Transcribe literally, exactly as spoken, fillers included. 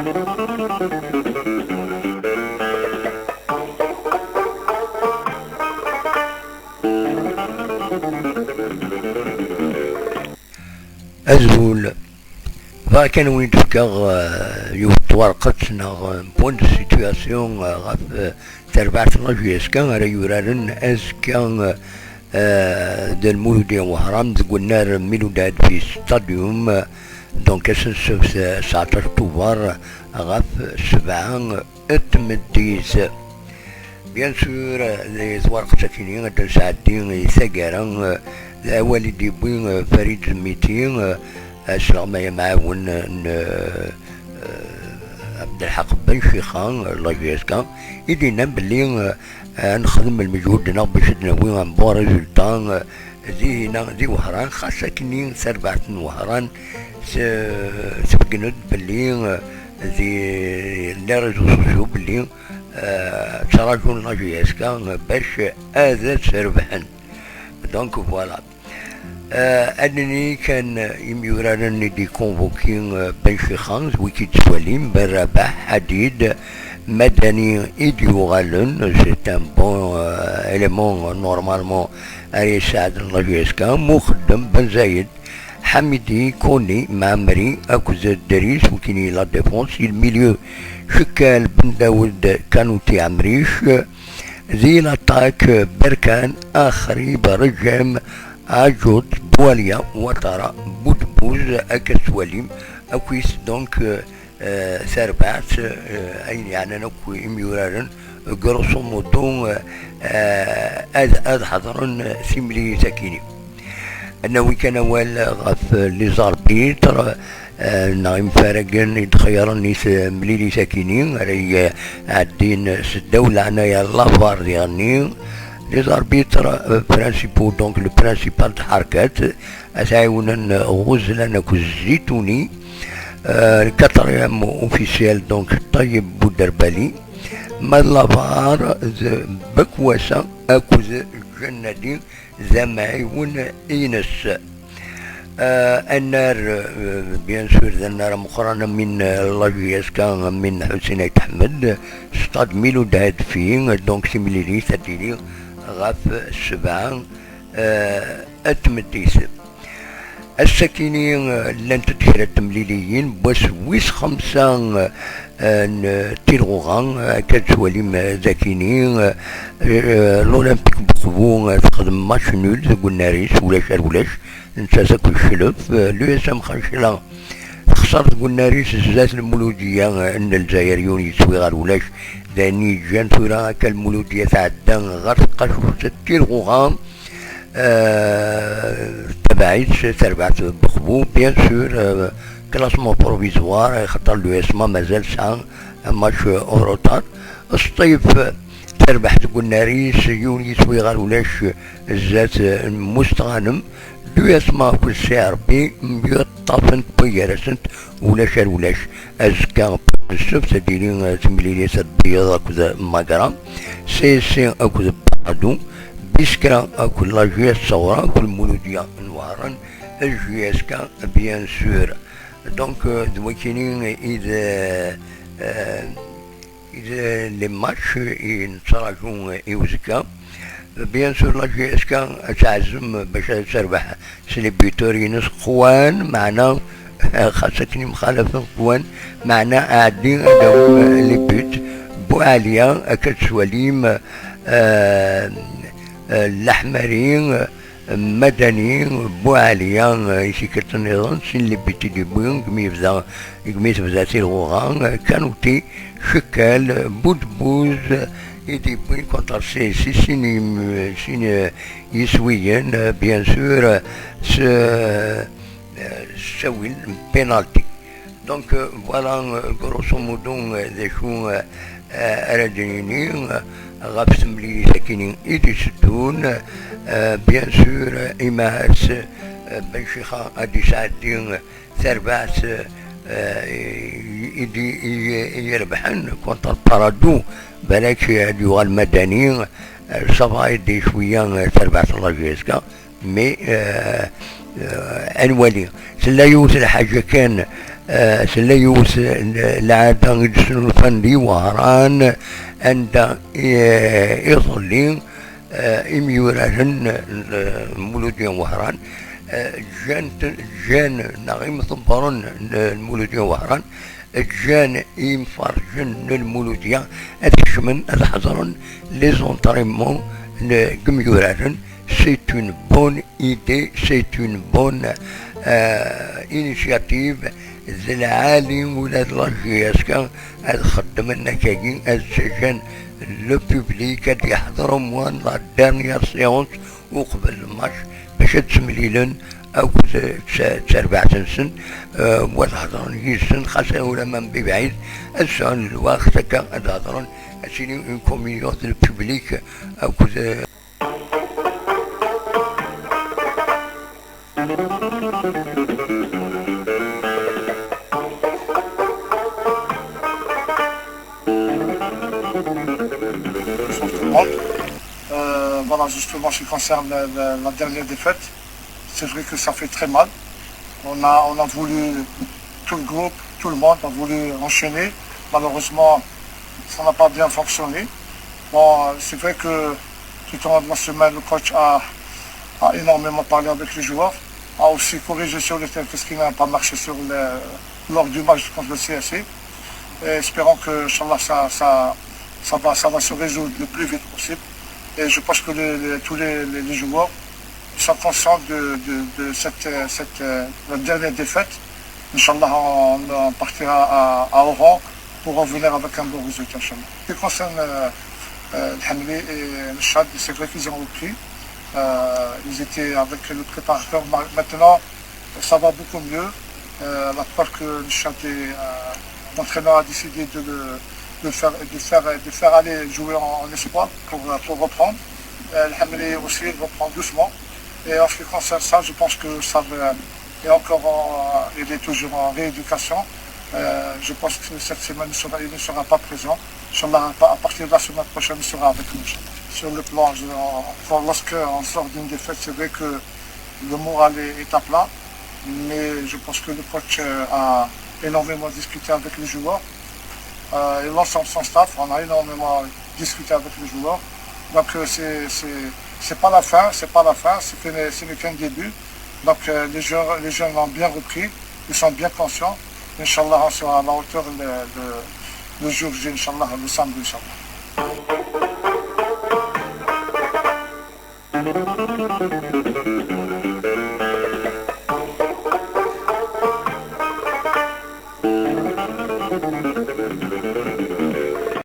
Azul. Bɣiɣ kan win d-fkeɣ, eh, yiwet twerqet neɣ, eh, point de situation, eh, ɣef, eh, terbaɛt n la J S K ara yuraren azekka, eh, eh, d Lmuludya Wehran deg unnar Miloud Hadfi Stadium, eh, donc ass n ssebt, eh, tesɛeṭṭac Tubeṛ ɣef sebɛa n tmeddit. Bien sûr, di twerqet akini ad d-nesɛeddi i taggara, d awal i d-yewwi, eh, Farid Zemiti, eh, asleɣmay amɛawen n, eh, Abdelḥaq Ben Cixa, eh, la J S K, i d-yennan belli, eh, ad nexdem lmeǧhud-nneɣ bac ad d-nawi un bon résultat, eh, dihina di Wehran, xas akini tarbaɛt n Wehran s-, tbeggen-d belli, eh, di les réseaux sociaux belli, eh, ttraǧun la J S K bac ad as-rebḥen. Donc voilà. Eh, ad nini kan imyuraren i d-ikonvoki, eh, Ben Cixa, d wi k-id-ttwalim, Ben Rabaḥ, Ḥadid, Madani i d-yuɣalen, c'est un bon, eh, élément, normalement, ara yesɛedden la J S K, Muxeddem, Ben Zayed, Ḥamidi, Koni, Mɛemmri akked Dris, wikini la défense, i lmilieu Cekkal, Ben Dawed, Kanuti, Ɛemric, di l'attaque, Berkan, Axrib, Rejem, Aǧut, Boualia, Ouattara, Boudebouz, akka tettwalim, akkit donc, euh, euh, tarbaɛt, euh, ayen yeɛnan akk imyuraren, grosso modo, euh, euh, ad, ad ḥeḍren timlilit akini. Ad nawi kan awal ɣef les arbitres, euh, neɣ imfaragen i d-xeyyren i temlilit akini, ara iɛeddin s ddaw leɛnaya la var diɣenni. Les arbitres, euh, principaux, donc le principal d Ḥerkat, ad t-ɛiwnen Ɣuzlan akked Zituni. Euh, le quatrième officiel, donc Ṭayyeb Bouderbali. Ma d la var d Bekwasa akked Jannadi d amɛiwen-ines. Euh, annar, euh, bien sûr, d annar ameqqran am win, euh, la J S K, am win Ḥusin Ayt Ḥmed, Stade Miloud Hadfi, donc timlilit ad d-tili ɣef sebɛa, euh, n tmeddit. Ass-akini, eh, llant-d kra n temliliyin, n wass wis xemsa, eh, n Tilɣuɣa, eh, akka d-tettwalim, eh, dakini, eh, eh, l'Olympique Mexbu, eh, texdem match nul deg unnar-is, ulac ar ulac, nettat akked Cclef, eh, l'U S M Xancla texṣer deg unnar-is zdat Lmuludya, eh, n Lezzayer, yiwen yettwi ɣer ulac, d ayen yeǧǧan tura akka Lmuludya tɛedda ɣer tqacuct n Tilɣuɣa. Eh, tabaɛit, tarbaɛt n Bexbu, bien sûr, eh, classement provisoire, axaṭer l'U S M A mazal tesɛa un match, eh, en retard. Sṭif, terbeḥ deg unnar-is, yiwen yiswi ɣer ulac, zdat, eh, n Mustɣanem. L'U S M A akked C R B, myeṭṭafen wway gar-asent, ulac ar ulac. Azekka, ssebt, ad d-tili, eh, temlilit n Beyyeḍ akked Magra, C S C akked Baradu, Biskra akked la J S Saɣra akked Muludya n Wehran, J S K, bien sûr. Donc, euh, d wakini i d, euh, euh, i d les matchs i nettraǧu i uzekka. Bien sûr, la J S K ad teɛzem bac ad terbeḥ s les buteurs-ines qwan, meɛna, xas akken mxalafen qwan, meɛna aɛeddi ad awin les buts. Buɛaliya, akka tettwalim, euh, euh, Laḥmari, Madani, Buɛaliya, euh, i tikkelt nniḍen, sin les buts i d-yewwi, deg mi yebda, deg mi tebda Tilɣuɣa, euh, Kanuti, Cekkal, Budbuz, i d-yewwin contre C S C, sin yim-, sin, euh, yiswiyen, euh, bien sûr, euh, s, euh, euh, s ttawil n penalty. Donc, euh, voilà, euh, grosso modo, euh, d acu, euh, euh, ara d-nini, euh, ɣef temlilit akini i d-iteddun, euh, bien sûr, euh, imaas, euh, Ben Cixa ad d-isɛeddi, euh, tarbaɛt, eh, i, i, i, i irebḥen contre Paradou, balak ad yuɣal Madani, eh, ça va aider cwiya, eh, tarbaɛt n la J S K, mais, eh, eh, ad nwali. Tella yiwet n lḥaǧa kan, Eh, tella yiwet n lɛada i d-snulfan di Wehran, anda i, iḍelli, eh, imyuraren n Lmuludya n Wehran, eh, ǧǧan, ǧǧan neɣ imḍebbren n Lmuludya n Wehran, ǧǧan imferrǧen n Lmuludya ad kecmen, ad ḥeḍren les entraînements n yimyuraren. C'est une bonne idée, c'est une bonne, euh, initiative. D lɛali ula d la J S K ad xeddmen akkagi, ad ǧǧan le public ad yeḥḍer au moins la dernière séance uqbel le match, bac ad ttemlilen akked t-, terbaɛt-nsen, euh, u ad hedren yid-sen, xas ulamma mebɛid, ad sɛun lweqt akka ad hedren, ad tili une communion entre le public akked, euh, Bonjour tout le monde. Euh, voilà, justement, en ce qui concerne la, la, la dernière défaite, c'est vrai que ça fait très mal. On a, on a voulu, tout le groupe, tout le monde a voulu enchaîner. Malheureusement, ça n'a pas bien fonctionné. Bon, c'est vrai que tout au long de la semaine, le coach a, a énormément parlé avec les joueurs, a aussi corrigé sur le terrain ce qui n'a pas marché sur le, lors du match contre le C S C. Et espérons que, Inch'Allah, ça, ça, ça va, ça va se résoudre le plus vite possible. Et je pense que les, les, tous les, les, les joueurs sont conscients de, de, de cette, euh, cette, euh, la dernière défaite. Inch'Allah, on, on partira à, à Oran pour revenir avec un bon résultat, Inch'Allah. En ce qui concerne, euh, euh, Hamli et Nchad, c'est vrai qu'ils ont repris. Euh, ils étaient avec le préparateur. Ma-, maintenant, ça va beaucoup mieux. Euh, la preuve que Nchad, euh, l'entraîneur a décidé de le, de faire, de faire, de faire aller jouer en, en espoir pour, pour reprendre. Euh, Hamli aussi reprend doucement. Et en ce qui concerne ça, je pense que ça va, et encore en, il est toujours en rééducation. Euh, je pense que cette semaine, il sera, il ne sera pas présent. Inch'Allah, à, à partir de la semaine prochaine, il sera avec nous, Inch'Allah. Sur le plan, je, on- pour- lorsqu'on sort d'une défaite, c'est vrai que le moral est, est à plat. Mais je pense que le coach, euh, a énormément discuté avec les joueurs. Euh, et l'ensemble, son staff, on a énormément discuté avec les joueurs. Donc, euh, c'est, c'est, c'est pas la fin, c'est pas la fin, c'est que, ce n'est qu'un début. Donc, euh, les joueurs, les jeunes l'ont bien repris, ils sont bien conscients. Inch'Allah, on sera à la hauteur le, le, le jour J, Inch'Allah, le samedi, Inch'Allah.